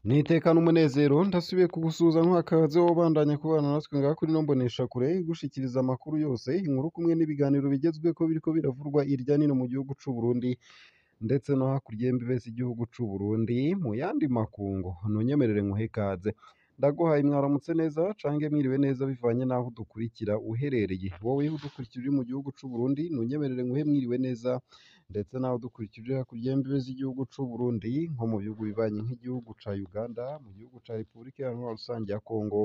N'iteka n'umunezero ndasubiye kugusuhuza nk'akaze wobandanya kubana natwe ngaha kuri ino mboneshakure igushikiriza amakuru yose, inkuru kumwe n'ibiganiro bigezweko biriko biravurwa irya nino mu gihugu c'u Burundi ndetse no hakurya y'imbibe z'igihugu c'u Burundi mu yandi makungu. Ntunyemerere nkuhe ikaze, ndaguhaye mwaramutse neza canke mwiriwe neza bivanye n'aho udukurikira uherereye. Wowe udukurikira uri mu gihugu c'u Burundi ntunyemerere nkuhe mwiriwe neza ndetse nawe udukurikira uri hakurya y'imbibe z'igihugu c'u Burundi nko mu bihugu bibanyi nk'igihugu ca Uganda, mu gihugu ca Repubulika Iharanira Rusangi ya Kongo,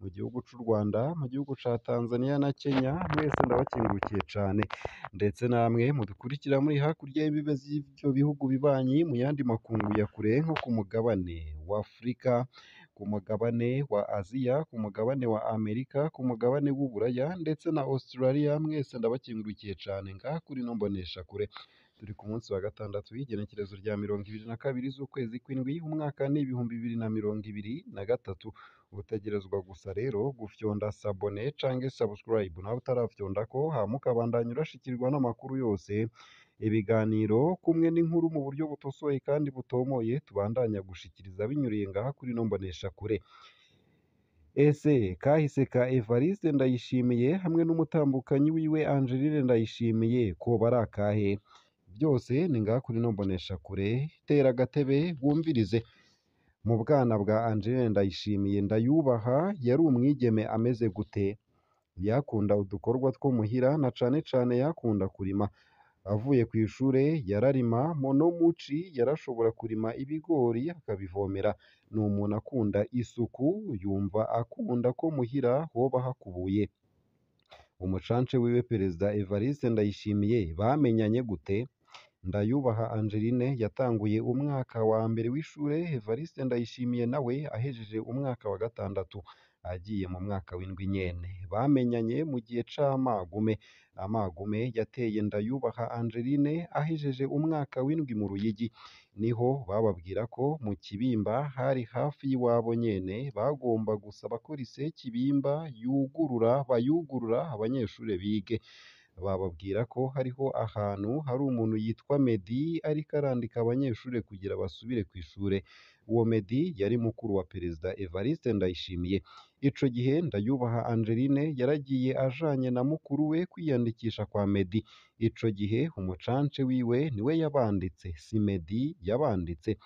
mu gihugu c'u Rwanda, mu gihugu ca Tanzania na Kenya, mwese ndabakengurukiye cane. Ndetse namwe mudukurikira muri hakurya y'imbibe z'ivyo bihugu bibanyi mu yandi makungu ya kure nko ku mugabane wa Afurika, ku mugabane wa Aziya, ku mugabane wa Amerika, ku mugabane w'Uburaya ndetse na Australia, mwese ndabakengurukiye cane ngaha kuri ino mboneshakure. Turi ku munsi wa gatandatu w'igenekerezo rya 22 z'ukwezi kw'indwi umwaka ni 2023. Utegerezwa gusa rero gufyonda sabone canke subscribe nawe utarafyondako, hama ukabandanya urashikirwa n'amakuru yose, ibiganiro kumwe n'inkuru mu buryo butosoye kandi butomoye tubandanya gushikiriza binyuriye ngaha kuri ino mboneshakure. Ese kahise ka Evariste Ndayishimiye hamwe n'umutambukanyi wiwe Angeline Ndayishimiye koba ari akahe? Byose ni ngaha kuri ino mboneshakure, tera agatebe wumvirize. Mu bwana bwa Angeline Ndayishimiye Ndayubaha yari umwigeme ameze gute? Yakunda udukorwa two muhira na cane cane yakunda kurima. Avuye kw'ishure yararima, no muci yarashobora kurima ibigori akabivomera. Ni umuntu akunda isuku, yumva akunda ko muhira hoba hakubuye. Umucanche wiwe Perezida Evariste Ndayishimiye bamenyanye gute? Ndayubaha Angeline yatanguye umwaka wa mbere w'ishure, Evariste Ndayishimiye nawe ahejeje umwaka wa gatandatu agiye mu mwaka w'indwi nyene. Bamenyanye mu gihe c'amagume. Amagume yateye Ndayubaha Angeline ahejeje umwaka w'indwi mu Ruyigi. Niho bababwira ko mu Kibimba hari hafi y'iwabo nyene, bagomba gusaba ko lycée Kibimba yugurura bayugurura abanyeshure bige. Bababwira ko hariho ahantu hari umuntu yitwa Meddy ariko arandika abanyeshure kugira basubire kw'ishure. Uwo Meddy yari mukuru wa Perezida Evariste Ndayishimiye. Ico gihe Ndayubaha Angeline yaragiye ajanye na mukuru we kwiyandikisha kwa Meddy. Ico gihe umucanche wiwe niwe yabanditse, si Meddy yabanditse.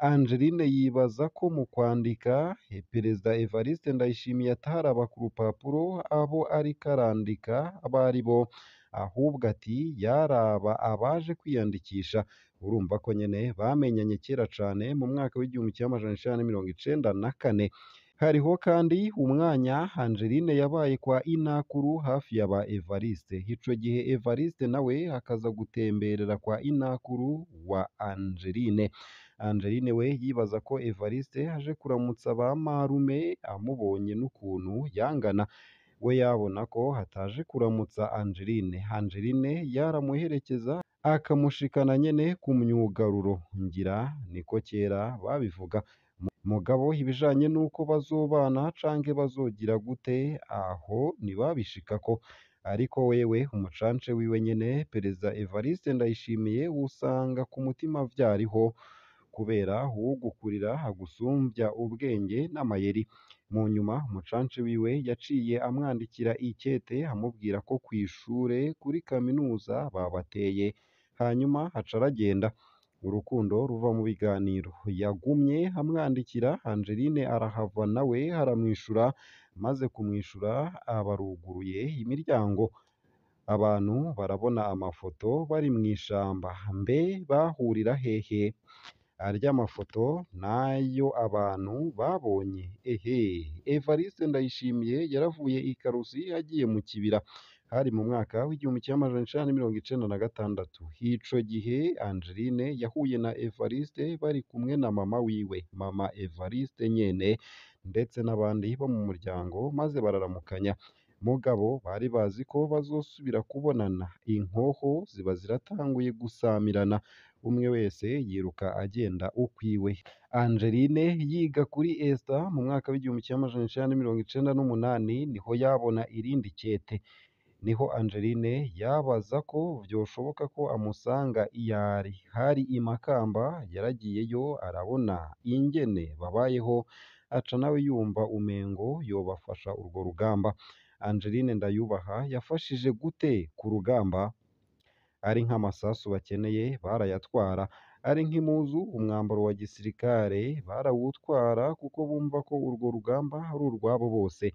Angeline yibaza ko mu kwandika Perezida Evariste Ndayishimiye ataraba ku rupapuro abo ariko arandika abo aribo, ahubwo ati yaraba abaje kwiyandikisha. Urumva ko nyene bamenyanye kera cane mu mwaka w'1994. Hariho kandi umwanya Angeline yabaye kwa Inakuru hafi ya ba Evariste. Ico gihe Evariste nawe akaza gutemberera kwa Inakuru wa Angeline. Angeline we yibaza ko Evariste aje kuramutsa ba marume amubonye n'ukuntu yangana. We yabona ko ataje kuramutsa Angeline. Angeline yaramuherekeza akamushikana nyene ku myugaruro. Ngira niko kera babivuga. Mugabo ibijanye n'uko bazobana canke bazogira gute aho ntibabishikako. Ariko wewe umucanche wiwe nyene Perezida Evariste Ndayishimiye usanga ku mutima vyariho, kubera uwugukurira agusumvya ubwenge n'amayeri. Mu nyuma umucanche wiwe yaciye amwandikira ikete amubwira ko kw'ishure kuri kaminuza babateye, hanyuma aca aragenda. Urukundo ruva mu biganiro. Yagumye amwandikira, Angeline arahava nawe aramwishura, maze kumwishura abaruguruye imiryango. Abantu barabona amafoto bari mw'ishamba, mbe bahurira hehe? Arya mafoto nayo abantu babonye. Ehe, Evariste Ndayishimiye yaravuye i Karusi agiye mu Kibira. Hari mu mwaka w'1996. Ico gihe Angeline yahuye na Evariste bari kumwe na mama wiwe, mama Evariste nyene, ndetse n'abandi bo mu muryango, maze bararamukanya. Mugabo bari bazi ko bazosubira kubonana. Inkoho ziba ziratanguye gusamirana, umwe wese yiruka agenda ukwiwe. Angeline yiga kuri Esta mu mwaka w'1998 niho yabona irindi kete. Niho Angeline yabaza ko vyoshoboka ko amusanga iyari hari i Makamba, yaragiyeyo arabona ingene babayeho, aca nawe yumva umengo yobafasha urwo rugamba. Angeline Ndayubaha yafashije gute ku rugamba? Ari nk'amasasu bakeneye barayatwara, ari nk'impuzu, umwambaro wa gisirikare barawutwara kuko bumva ko urwo rugamba ari urwabo bose.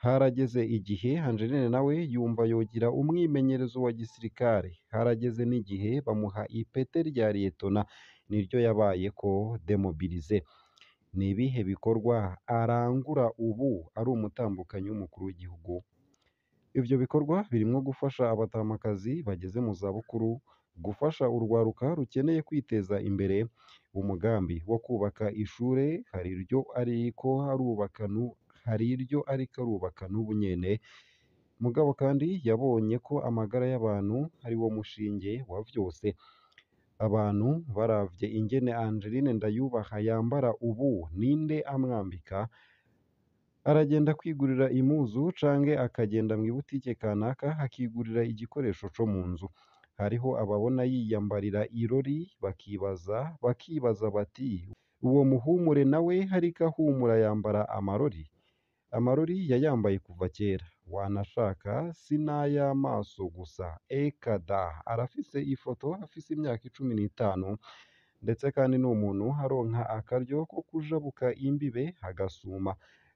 Harageze igihe Angeline nawe yumva yogira umwimenyerezo wa gisirikare, harageze n'igihe bamuha ipete rya liyetona, niryo yabayeko demobilize. Ni ibihe bikorwa arangura ubu ari umutambukanyi w'umukuru w'igihugu? Ivyo bikorwa birimwo gufasha abatamakazi bageze mu zabukuru, gufasha urwaruka rukeneye kwiteza imbere, umugambi wo kubaka ishure hari iryo ariko arubaka hari iryo ariko arubaka n'ubu nyene. Mugabo kandi yabonye ko amagara y'abantu ari wo mushinge wa vyose. Abantu baravye ingene Angeline Ndayubaha yambara ubu, ninde amwambika? Aragenda kwigurira impuzu canke akagenda mw'ibutike kanaka akigurira igikoresho co mu nzu. Hariho ababona yiyambarira irori bakibaza bati uwo muhumure nawe ariko ahumura yambara amarori? Amarori yayambaye kuva kera, wanashaka si n'ay'amaso gusa, eka da arafise ifoto afise imyaka 15, ndetse kandi ni umuntu aronka akaryo ko kujabuka imbibe agasuma,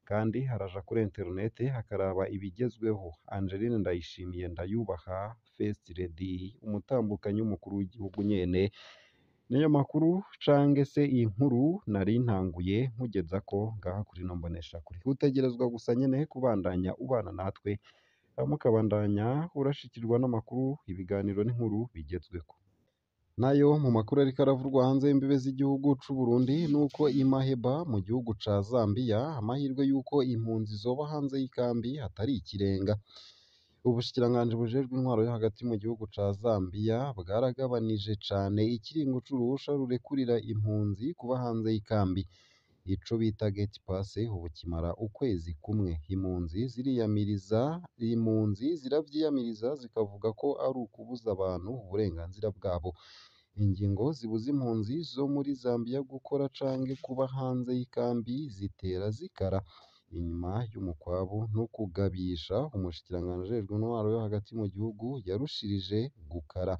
kandi araja kuri internet akaraba ibigezweho. Angeline Ndayishimiye Ndayubaha, First Lady, umutambukanyi w'umukuru w'igihugu nyene. Niyo makuru canke se inkuru nari ntanguye nkugezako ngaha kuri ino mboneshakure. Utegerezwa gusa nyene kubandanya ubana natwe, hama ukabandanya urashikirwa n'amakuru, ibiganiro n'inkuru bigezweko. Nayo mu makuru ariko aravurwa hanze y'imbibe z'igihugu c'u Burundi nuko i Maheba mu gihugu ca Zambia amahirwe y'uko impunzi zoba hanze y'ikambi atari ikirenga. Ubushikiranganji bujejwe intwaro yo hagati mu gihugu ca Zambia bwaragabanije cane ikiringo c'uruhusha rurekurira impunzi kuba hanze y'ikambi. Ico bita gate pass ubu kimara ukwezi kumwe. Impunzi ziravyiyamiriza zikavuga ko ari ukubuza abantu uburenganzira bwabo. Ingingo zibuza impunzi zo muri Zambia gukora canke kuba hanze y'ikambi zitera zikara. Inyuma y'umukwabu no kugabisha, umushikiranganji ajejwe intwaro yo hagati mu gihugu yarushirije gukara.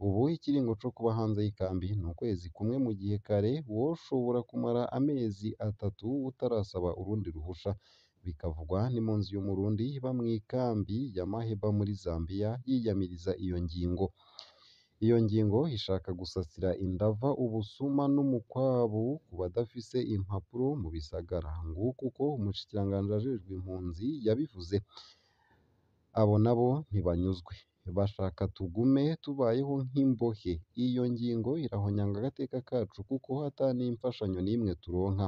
Ubu ikiringo co kuba hanze y'ikambi ni ukwezi kumwe, mu gihe kare woshobora kumara amezi 3 utarasaba urundi ruhusha. Bikavugwa n'impunzi y'Umurundi iba mw'ikambi ya Maheba muri Zambia yiyamiriza iyo ngingo. Iyo ngingo ishaka gusasira indava ubusuma n'umukwabu ku badafise impapuro mu bisagara. Nguko uko umushikiranganji ajejwe impunzi yabivuze. Abo nabo ntibanyuzwe, bashaka tugume tubayeho nk'imbohe. Iyo ngingo irahonyanga agateka kacu kuko ata n'imfashanyo n'imwe turonka.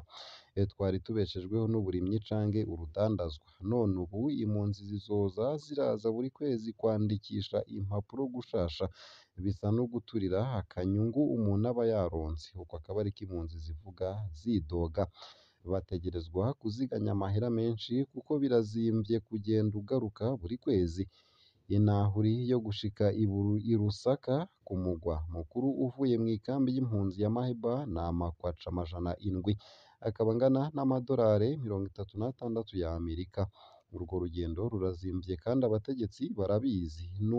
Twari tubeshejweho n'uburimyi canke urudandazwa, none ubu impunzi zizoza ziraza buri kwezi kwandikisha impapuro gushasha. Bisa no guturira akanyungu umuntu aba yaronse. Uko akaba ariko impunzi zivuga zidoga. Bategerezwa kuziganya amahera menshi kuko birazimvye kugenda ugaruka buri kwezi. Intahuri yo gushika i Lusaka ku mugwa mukuru uvuye mw'ikambi y'impunzi ya Maheba ni amakwaca 700, akaba angana n'amadolari 36 ya Amerika. Urwo rugendo rurazimvye kandi abategetsi barabizi. Ni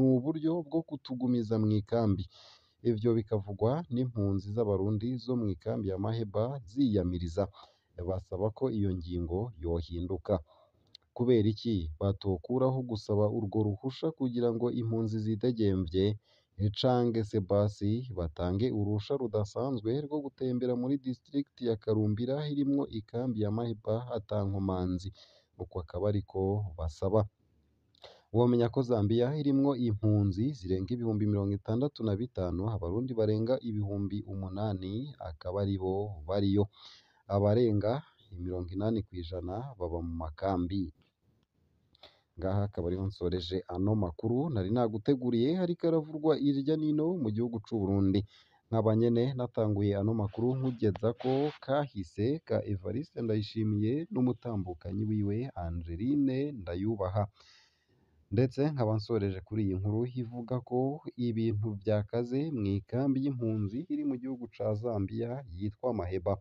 uburyo bwo kutugumiza mw'ikambi. Ivyo bikavugwa n'impunzi z'Abarundi zo mw'ikambi ya Maheba ziyamiriza, basaba ko iyo ngingo yohinduka. Kubera iki batokuraho gusaba urwo ruhusha kugira ngo impunzi zidegemvye, canke se basi batange uruhusha rudasanzwe rwo gutembera muri district ya Karumbira irimwo ikambi ya Maheba ata nkomanzi. Uko akaba ariko basaba. Womenya ko Zambia irimwo impunzi zirenga 65,000, Abarundi barenga 8,000 akaba aribo bariyo. Abarenga 80% baba mu makambi. Ngaha akaba ariho nsoreje ano makuru nari naguteguriye ariko aravurwa irya nino mu gihugu c'u Burundi. Nkaba nyene natanguye ano makuru nkugeza ko kahise ka Evariste Ndayishimiye n'umutambukanyi wiwe Angeline Ndayubaha. Ndetse nkaba nsoreje kuri iyi nkuru ivuga ko ibintu vyakaze mw'ikambi y'impunzi iri mu gihugu ca Zambia yitwa Maheba.